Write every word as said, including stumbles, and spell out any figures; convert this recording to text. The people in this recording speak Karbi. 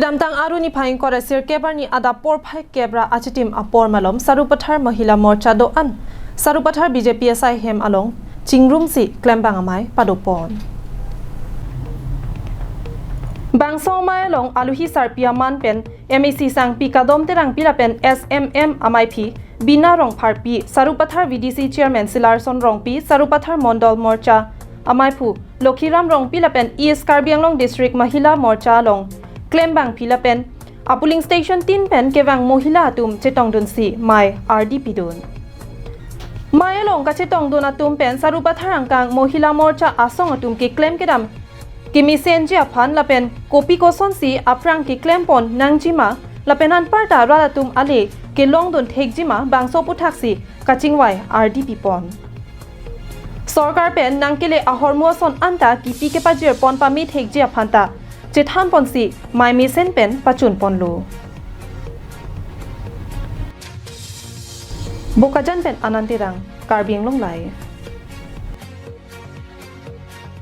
Kedamtang Aru niphai ingkoi ra sirkep arni adap porphai kep ra achitim apor malom Sarupathar Mahila Morcha do-an Sarupathar B J P S I hem along chingrumsi klembang amei padopon. Bangso amei along aluhi sarpi aman pen M A C Sangpi Kadom Terangpi lapen S M M amaiphi Bina Rongpharpi, Sarupathar V D C Chairman Silarson Rongpi, Sarupathar Mondol Morcha amaiphu Lokhiram Rongpi lapen East Karbi Anglong District Mahila Morcha along klembangpi lapen apolling station tin pen kevang mohila atum chetongdunsi mei ardi pidun. Mei along kachetongdun atum pen Sarupathar angkang Mohila Morcha asong atum keklem kedam kemesenji aphan lapen kopi kosonsi aphrang keklempon nangjima lapen anparta rat atum ale kelongdun thekjima bangso aphuthaksi kachingvai ardi pipon. Sorkar pen nangkele ahormu ason anta kipi kepajirpon pame thekji aphanta chethanponsi mei mesen pen pachunponlo. Bokajan pen Anand Terang, Karbi Anglong Live.